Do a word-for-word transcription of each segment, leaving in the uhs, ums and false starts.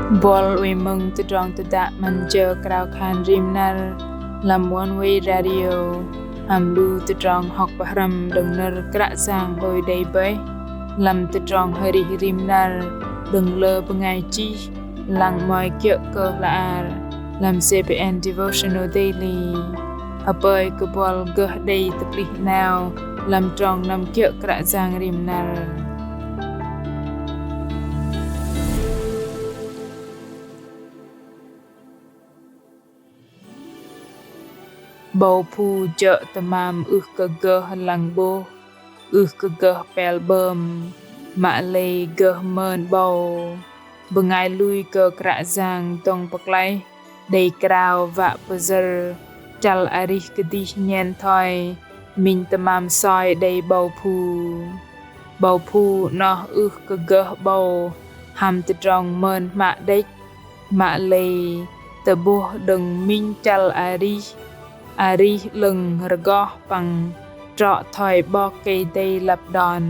Buăl oei mơ̆ng tơdrong tơdă 'Măn Jơ Krao Khan Rim Năr lăm Oneway Radio hăm lu tơdrong hŏk pơhrăm đơ̆ng nơ̆r Kră Yang đôi đei bơih lăm tơdrong arih rim năr đơ̆ng lơ bơngai chih lăng mơ̆i kiơ̆ kơ hla ar lăm C B N Devotional Daily. Apơi kơ buăl gơh đei tơplih 'nao lăm trong năm kiơ̆ Kră Yang rim năr. 'Bâu phu jơ̆ tơmam ưh kơ gơh lăng 'bôh, ưh kơ gơh pel 'bơm, mă lei gơh mơn 'bâu. Bơngai lui kơ Kră Yang dŏng pơklaih đei krao wă pơyơ̆r chăl arih kơdih nhen thoi minh tơmam soi đei 'bâu phu. 'Bâu phu 'noh ưh kơ gơh 'bâu hăm tơdrong mơn hmă đĕch, mă lei tơ'bôh đơ̆ng minh chăl arih, arih 'lơ̆ng rơgoh păng trŏ thoi 'Bok Kei-Dei lăp đon.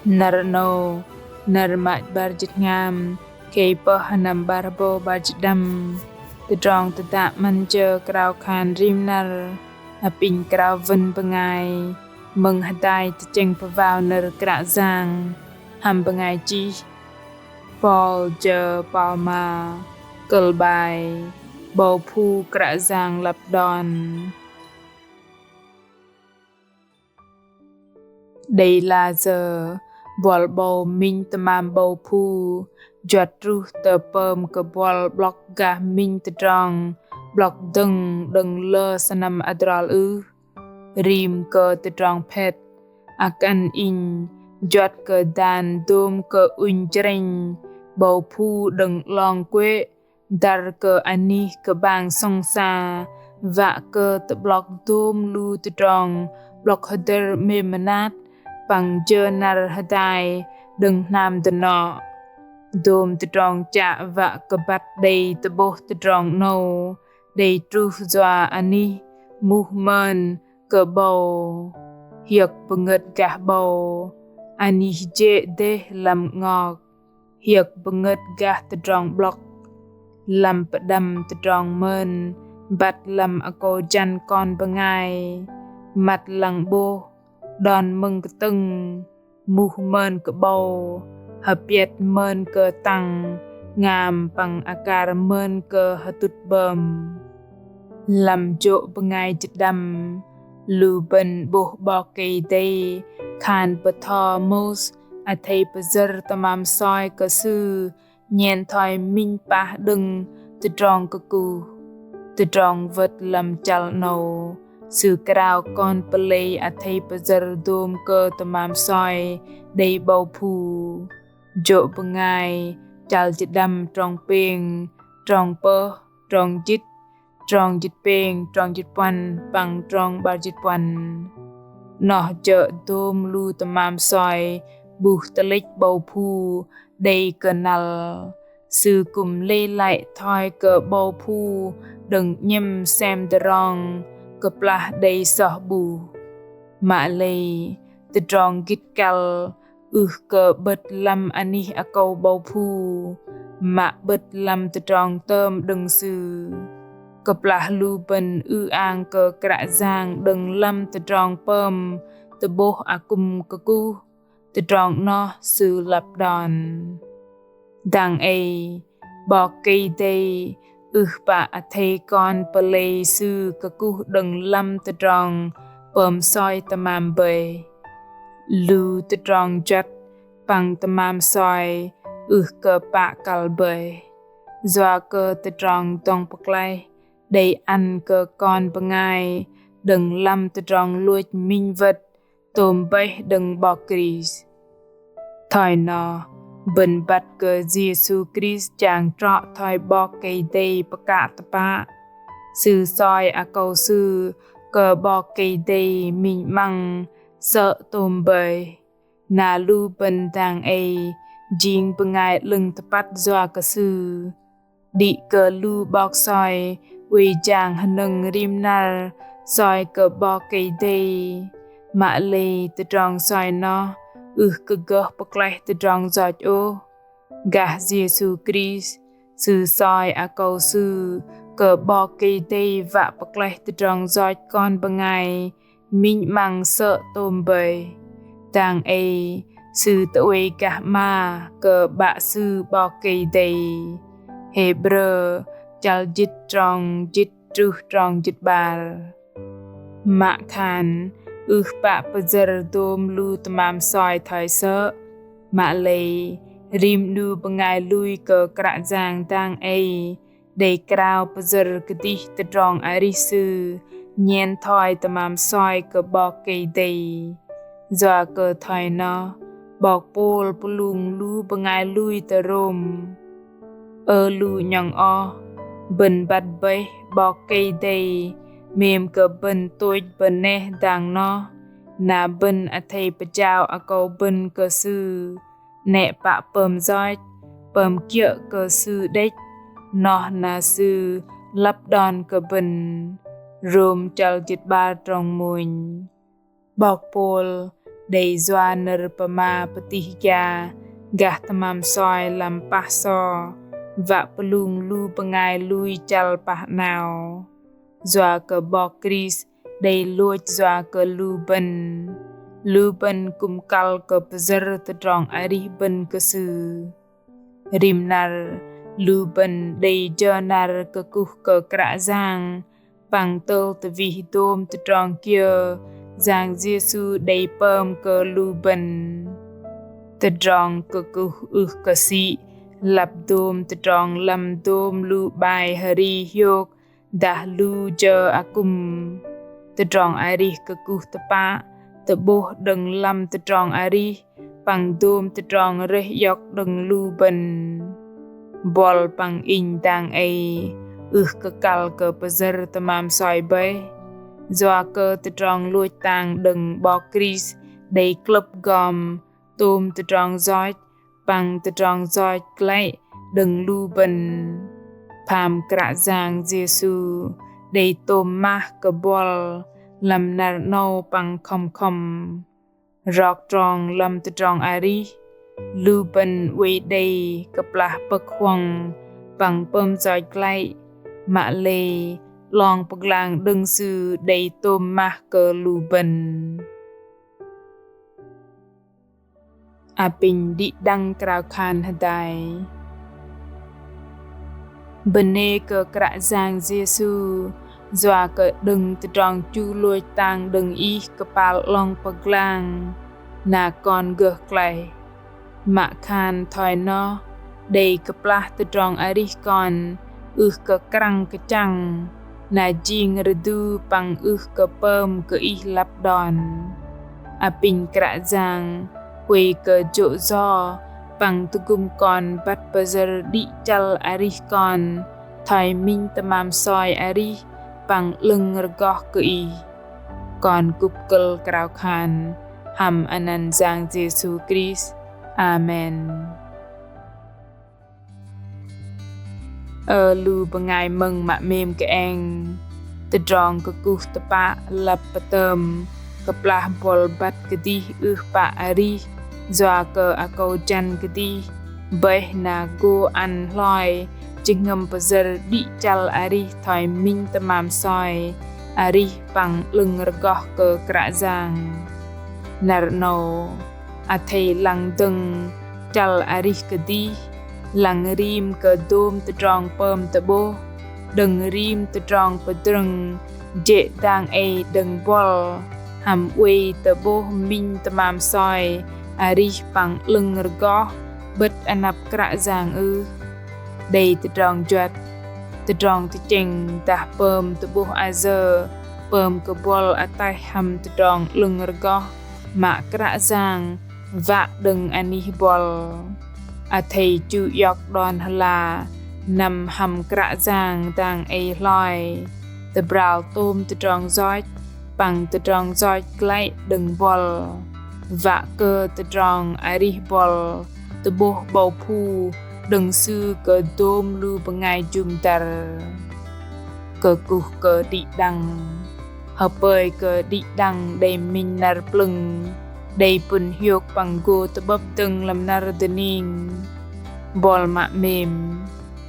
Năr 'nâu, năr mă 'bar jĭt tơhngam, khei pơh sơnăm 'bar rơbâu 'bar jĭt đăm, tơdrong tơdă 'Măn Jơ Krao Khan Rim Năr apinh krao wơ̆n bơngai mơ̆ng hơdai tơchĕng pơwao nơ̆r Kră Yang hăm bơngai chih Paul J. Palma, kơ̆l 'bai 'Bâu phu Kră Yang lăp đon. Đei lah sơ̆ buăl 'bâu minh tơmam 'bâu phu juăt truh tơ pơm kơ buăl 'blŏk gah minh tơdrong 'blŏk dơ̆ng đơ̆ng lơ sơnăm adrol ưh? Rim kơ tơdrong phĕt, akăn inh juăt kơ dan dôm kơ ŭnh jrĕnh 'bâu phu đơ̆ng 'long kuê̆ dăr kơ anih kơ'bang sŏng sa, wă kơ tơ'blŏk dôm lu tơdrong 'blŏk hơdơ̆r 'mêm mơnat păng jơ năr hơdai đơ̆ng hnam dơnŏ. Dôm tơdrong chă wă kơ băt đei tơ'bôh tơdrong 'nâu đei truh yua anih muh mơn kơ 'bâu, hiơ̆k pơngơ̆t gah 'bâu, anih jê̆ dêh lăm 'ngok, hiơ̆k pơngơ̆t gah tơdrong 'blŏk, lăm pơđăm tơdrong mơn băt lăm akâu jăn kon bơngai, măt lăng 'bôh, đon mơ̆ng kơtơ̆ng, muh mơn kơ 'bâu, hơpiăt mơn kơ tăng, ngam păng akar mơn kơ hơtŭt 'bơm. Lăm jô̆ bơngai jĭt đăm, lu bơ̆n 'bôh 'Bok Kei-Dei khan bơtho Môis athei pơyơ̆r tơmam soi kơ Sư nhen thoi minh pah đơ̆ng tơdrong kơkuh. Tơdrong wơ̆t lăm chăl 'nâu, Sư krao kon pơlei athei pơyơ̆r dôm kơ tơmam soi đei 'bâu phu. Jô̆ bơngai, chăl jĭt đăm, trong pêng, trong pơh, trong jĭt, trong jĭt pêng, trong jĭt puăn păng trong 'bar jĭt puăn. 'Noh jơ̆ dôm lu tơmam soi 'buh tơlĕch 'bâu phu đei kơnăl. Sư kư̆m lei lăi thoi kơ 'bâu phu đơ̆ng 'nhĕm sem tơdrong kơplah đei soh 'buh. Mă lei tơdrong gĭt kăl ưh kơ 'bơ̆t lăm anih akâu 'bâu phu, mă 'bơ̆t lăm tơdrong tơm đơ̆ng Sư. Kơplah lu bơ̆n ư-ang kơ Kră Yang đơ̆ng lăm tơdrong pơm tơ'bôh akŭm kơkuh, tơdrong 'noh Sư lăp đon. Dang ei, 'Bok Kei-Dei ưh pă athei kon pơlei Sư kơkuh đơ̆ng lăm tơdrong pơm soi tơmam bơih. Lu tơdrong juăt păng tơmam soi ưh kơ pă kăl bơih. Yua kơ tơdrong dŏng pơklaih đei ăn kơ kon bơngai đơ̆ng lăm tơdrong lôch minh wơ̆t tôm bơih đơ̆ng 'Bok Krist. Thoi noh, bơ̆n băt kơ Yêsu Krist chang trŏ thoi 'Bok Kei-Dei pơkă tơpă. Sư soi akâu Sư kơ 'Bok Kei-Dei minh 'măng sơ̆ tôm bơih. Na lu bơ̆n dang ei jing bơngai 'lơ̆ng tơpăt yua kơ Sư. Đĭ kơ lu 'bok soi oei jang hơnơ̆ng rim năr soi kơ 'Bok Kei-Dei, mă lei tơdrong soi noh ưh kơ gơh pơklaih tơdrong yoch ôh. Gah Yêsu Krist, Sư soi akâu Sư kơ 'Bok Kei-Dei wă pơklaih tơdrong yoch kon bơngai minh 'măng sơ̆ tôm bơih. Dang ei Sư tơ'uei gah 'ma kơ 'Bă Sư 'Bok Kei-Dei. Hêbrơ chăl jĭt trong jĭt truh trong jĭt 'bar. Mă khan ưh pă pơyơ̆r dôm lu tơmam soi thoi sơ̆, mă lei rim 'nu bơngai lui kơ Kră Yang dang ei đei krao pơyơ̆r kơdih tơdrong arih sư nhen thoi tơmam soi kơ 'Bok Kei-Dei. Yua kơ thoi noh, 'bok Pôl pơlung lu bơngai lui tơ Rôm. Ơ lu 'nhŏng oh, bơ̆n băt bơih 'Bok Kei-Dei 'mêm kơ bơ̆n tôch bơneh dang noh, na bơ̆n athei pơjao akâu bơ̆n kơ Sư 'nĕ pă pơm yoch, pơm kiơ̆ kơ Sư đĕch, noh na Sư lăp đon kơ bơ̆n. Rôm chăl jĭt 'bar trong mônh. 'Bok Pôl đei yua nơ̆r pơma pơtih gia gah tơmam soi lăm pah so, wă pơlung lu bơngai lui chăl pah 'nao. Yua kơ 'Bok Krist đei lôch yua kơ lu bơ̆n, lu bơ̆n kư̆m kăl kơ pơyơ̆r tơdrong arih bơ̆n kơ Sư. Rim năr, lu bơ̆n đei jơ năr kơkuh kơ Kră Yang, păng tơl tơwih dôm tơdrong kiơ Yang Yêsu đei pơm kơ lu bơ̆n. Tơdrong kơkuh ưh kơ sĭ lăp dôm tơdrong lăm dôm lu 'bai hri hiôk dah lu jơ akŭm. Tơdrong arih kơkuh tơpă tơ'bôh đơ̆ng lăm tơdrong arih păng dôm tơdrong rơih iŏk đơ̆ng lu bơ̆n. Buăl păng inh dang ei ưh kơ kăl kơ pơyơ̆r tơmam soi bơih. Yua kơ tơdrong lôch tang đơ̆ng 'Bok Krist đei klơ̆p gom tôm tơdrong yoch păng tơdrong yoch glăi đơ̆ng lu bơ̆n. Pham Kră Yang Yêsu đei tôm mah kơ buăl lăm năr 'nâu păng khŏm khŏm. Rok trong lăm tơdrong arih, lu bơ̆n oei đei kơplah pơ̆k huŏng păng pơm yoch glăi, mă lei 'long pơglang đơ̆ng Sư đei tôm mah kơ lu bơ̆n. Apinh đĭ đăng krao khan hơdai. Bơnê kơ Kră Yang Yêsu, yua kơ đơ̆ng tơdrong chu lôch tang đơ̆ng Ih kơpal 'long pơglang, na kon gơh klaih. Mă khan thoi noh, đei kơplah tơdrong arih kon ưh kơ krăng kơchăng, na jing rơdu păng ưh kơ pơm kơ Ih lăp đon. Apinh Kră Yang, huay kơ jô̆ yo păng tơgŭm kon băt pơyơ̆r đĭ chăl arih kon thoi minh tơmam soi arih păng 'lơ̆ng rơgoh kơ Ih. Kon kŭp kơ̆l krao khan hăm anăn Yang Yêsu Krist. Amen. Ơ lu bơngai mơ̆ng mă 'mêm kơeng, tơdrong kơkuh tơpă lăp pơtơm kơplah buăl băt kơdih ưh pă arih, yua kơ akâu jăn kơdih bơih na gô ăn hloi jơhngơ̆m pơyơ̆r đĭ chăl arih thoi minh tơmam soi arih păng 'lơ̆ng rơgoh kơ Kră Yang. Năr 'nâu, athei lăng dơ̆ng chăl arih kơdih, lăng rim kơ dôm tơdrong pơm tơ'bôh, đơ̆ng rim tơdrong pơdrơ̆ng jê̆ dang ei đơ̆ng buăl, hăm oei tơ'bôh minh tơmam soi arih păng 'lơ̆ng rơgoh 'bơ̆t anăp Kră Yang ưh. Đei tơdrong juăt, tơdrong tơchĕng dah pơm tơ'bôh ayơ pơm kơ buăl ataih hăm tơdrong 'lơ̆ng rơgoh mă Kră Yang wă đơ̆ng anih buăl. Athei chu iŏk đon hơla năm hăm Kră Yang dang ei hloi, tơbral tôm tơdrong yoch păng tơdrong yoch glăi đơ̆ng buăl, wă kơ tơdrong arih buăl tơ'bôh 'bâu phu đơ̆ng Sư kơ dôm lu bơngai jŭm dăr. Kơkuh kơ đĭ đăng. Hơpơi kơ đĭ đăng đei minh năr plơ̆ng, đei pŭn hiôk păng gô tơ'bơ̆p dơ̆ng lăm năr dơning. Buăl mă 'mêm.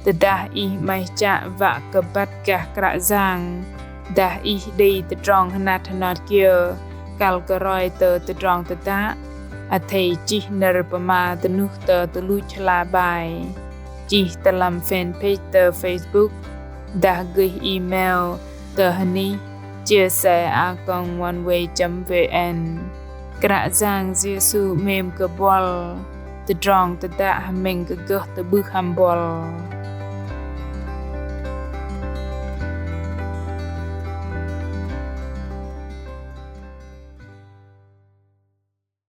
Tơdah ih 'maih chă wă kơ băt gah Kră Yang, dah ih đei tơdrong hơnat hơnat kiơ kăl kơ roi tơ tơdrong tơdă, athei chih nơ̆r pơma dơnuh tơ tơluch hla bơar, chih tơ lăm fanpage tơ Facebook, dah gơih email tơ hơnih chia sẻ a còng oneway chấm vn. Kră Yang Yêsu 'mêm kơ buăl. Tơdrong tơdă hơmĕng kơ gơh tơ'bưh hăm buăl.